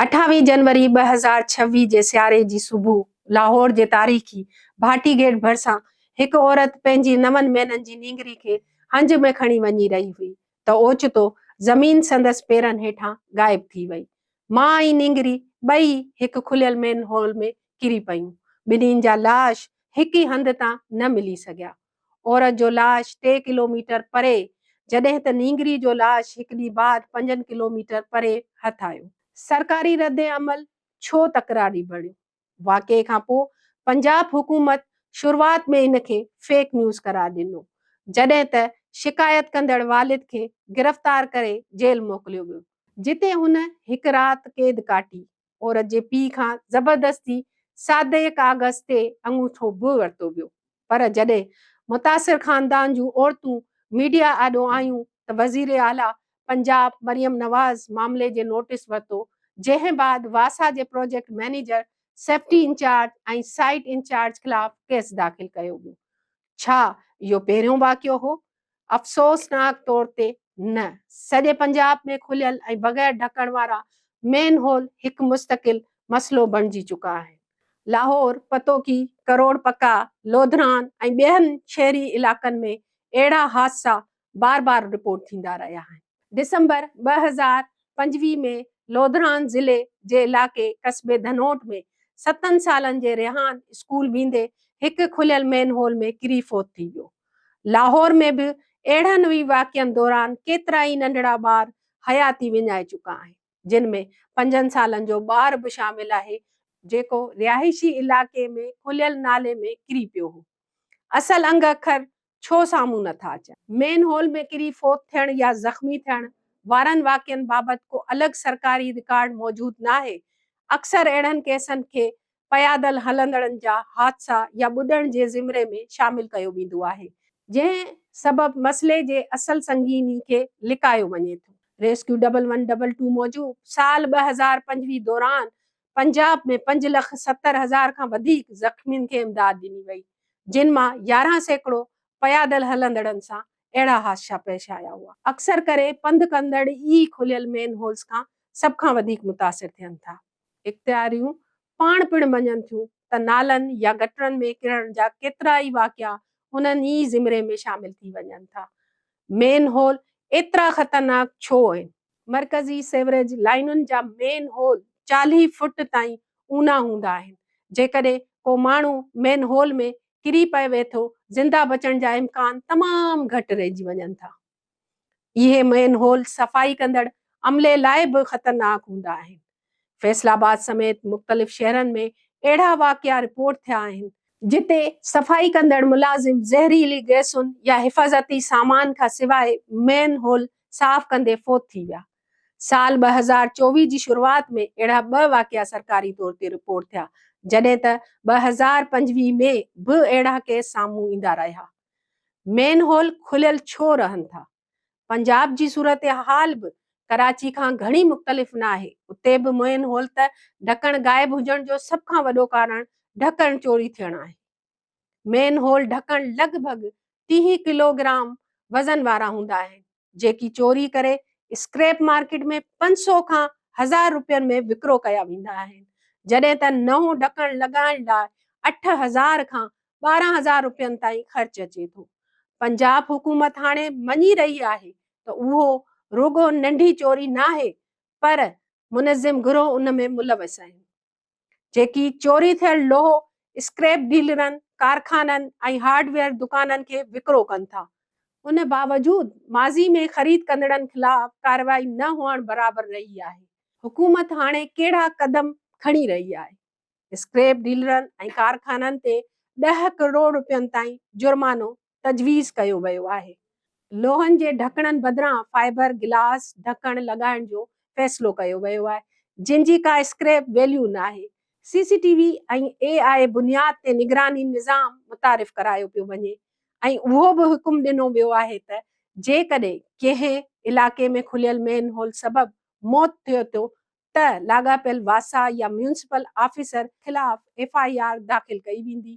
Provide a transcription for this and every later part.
28 جنوري 2026 جي سياري جي صبح لاهور جي تاريخي ڀاٽي گيٽ ڀرسان هڪ عورت پنهنجي نون مهينن جي نينگري کي هنج ۾ کڻي وڃي رهي هئي ته اوچتو زمين سندس پيرن هيٺان غائب ٿي وئي. ماء ۽ نينگري ٻئي هڪ کليل مين هول ۾ ڪري پيون. ٻنهين جا لاش هڪ ئي هنڌ تان نه ملي سگهيا. عورت جو لاش ٽي ڪلوميٽر پري جڏهن ته نينگري جو لاش هڪ ڏينهن بعد پنجن ڪلوميٽر پري هٿ آيو. سرڪاري ردعمل ڇو تڪراري بڻيو؟ واقعي کان پوء پنجاب حڪومت شروعات ۾ ان کي فيڪ نيوز قرار ڏنو، جڏهن ته شڪايت ڪندڙ والد کي گرفتار ڪري جيل موڪليو ويو، جتي هن هڪ رات قيد ڪاٽي. عورت جي پيء کان زبردستي سادي ڪاغذ تي انگوٺو به ورتو ويو پر جڏهن متاثر خاندان جون عورتون ميڊيا آڏو آيون ته وزير اعليٰ پنجاب مريم نواز معاملي جي نوٽيس ورتو جنهن بعد واسا جي project manager, safety incharge ۽ site incharge خلاف ڪيس داخل ڪيو ويو. ڇا اهو پهريون واقعو هو؟ افسوسناڪ طور تي نه، سڄي پنجاب ۾ کليل ۽ بغير ڍڪڻ وارا مين هول هڪ مستقل مسئلو بڻجي چڪا آهن. لاهور، پتوڪي، ڪروڙ پڪا، لوڌران ۽ ٻين شهري علائقن ۾ اهڙا حادثا بار بار رپورٽ ٿيندا رهيا آهن. ڊسمبر 2025 ۾ لوڌران ضلعي جي علائقي قصبي ڌنوٽ ۾ ستن سالن جي ريحان اسڪول ويندي هڪ کليل مين هول ۾ ڪري فوت ٿي ويو. لاهور ۾ به اهڙن ئي واقعن دوران ڪيترائي ننڍڙا ٻار حياتي وڃائي چڪا آهن، جن ۾ پنجن سالن جو ٻار به شامل آهي، جيڪو رهائشي علائقي ۾ کليل نالي ۾ ڪري پيو هو. اصل انگ اکر ڇو سامهون نٿا اچن؟ مين هول ۾ ڪري فوت ٿيڻ يا زخمي ٿيڻ وارن واقعن بابت ڪو الڳ سرڪاري رڪارڊ موجود ناهي، اڪثر اهڙن ڪيسن کي پيادل هلندڙن جا حادثا يا ٻڏڻ جي زمري ۾ شامل ڪيو ويندو آهي، جنهن سبب مسئلي جي اصل سنگيني کي لڪايو وڃي ٿو. Rescue double one double two موجب سال 2025 دوران پنجاب ۾ 5 لک 70 هزار کان وڌيڪ زخمين کي امداد ڏني وئي، جن مان 11% پيادل هلندڙن سان اهڙا حادثا پيش آيا هئا. اڪثر ڪري پنڌ ڪندڙ ئي کليل مين هولز کان سڀ کان وڌيڪ متاثر ٿين ٿا. اختياريون پاڻ پڻ مڃن ٿيون ته نالن يا گٽرن ۾ ڪرڻ جا ڪيترائي واقعا انهن ئي زمري ۾ شامل ٿي وڃن ٿا. مين هول ايترا خطرناڪ ڇو آهن؟ مرڪزي سيوريج لائينن جا مين هول 40 فٽ تائين اونها هوندا آهن. جيڪڏهن ڪو ماڻهو مين هول ۾ ڪري پوي ٿو زنده بچڻ جا امڪان تمام گهٽ رهجي وڃن ٿا. اهي مين هول صفائي ڪندڙ عملي لاء به خطرناڪ هوندا آهن. فيصل آباد سميت مختلف شهرن ۾ اهڙا واقعا رپورٽ ٿيا آهن، جتي صفائي ڪندڙ ملازم زهريلي گئسن يا حفاظتي سامان کان سواء مين هول صاف ڪندي فوت ٿي ويا. سال 2024 جي شروعات ۾ اهڙا ٻه واقعا سرڪاري طور تي رپورٽ ٿيا، جڏهن ته 2025 ۾ به اهڙا ڪيس سامهون ايندا رهيا. مين هول کليل ڇو رهن ٿا؟ پنجاب جي صورتحال به ڪراچي کان گهڻي مختلف ناهي، اتي به مين هول ته ڍڪڻ غائب هجڻ جو سڀ کان وڏو ڪارڻ ڍڪڻ چوري ٿيڻ آهي. مين هول ڍڪڻ لڳ ڀڳ 30 ڪلو گرام وزن وارا هوندا آهن، جيڪي چوري ڪري اسڪريپ مارڪيٽ ۾ 500 کان هزار روپين ۾ وڪرو ڪيا ويندا آهن، جڏهن ته نئون ڍڪڻ لڳائڻ لاء 8000 کان 12,000 روپين تائين خرچ اچي ٿو. پنجاب حڪومت هاڻي مڃي رهي آهي ته اهو رڳو ننڍي چوري ناهي پر منظم گروهه ان ۾ ملوث آهن. جيڪي چوري ٿيل لوهه اسڪريپ ڊيلرن، ڪارخانن ۽ هارڊويئر دڪانن کي وڪرو ڪن ٿا. ان باوجود ماضي ۾ خريد ڪندڙن خلاف ڪارروائي نه هئڻ برابر رهي آهي. حڪومت هاڻي ڪهڙا قدم کڻي رهي آهي؟ اسڪريپ ڊيلرن ۽ ڪارخانن تي 10 ڪروڙ رپين تائين جرمانو تجويز ڪيو ويو آهي. لوهن جي ڍڪڻن بدران فائبر گلاس ڍڪڻ لڳائڻ جو فيصلو ڪيو ويو آهي، جن جي ڪا اسڪريپ ويليو ناهي. سي سي ٽي وي ۽ اي آء بنياد تي نگراني نظام متعارف ڪرايو پيو وڃي ۽ اهو به حڪم ڏنو ويو آهي ته جيڪڏهن ڪنهن علائقي ۾ کليل مين هول سبب موت ٿئي ٿو ته لاڳاپيل واسا يا ميونسپل آفيسر خلاف ايف I R داخل ڪئي ويندي.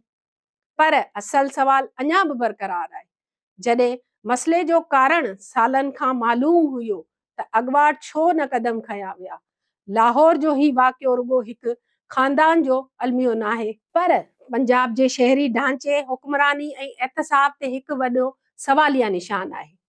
پر اصل سوال اڃا به برقرار آهي، جڏهن مسئلي جو ڪارڻ سالن کان معلوم هيو ته اڳواٽ ڇو نه قدم کنيا ويا؟ لاهور جو هي واقعو رڳو هڪ خاندان جو الميو ناهي، پر پنجاب جي شهري ڍانچي، حڪمراني ۽ احتساب تي هڪ وڏو سواليه نشان آهي.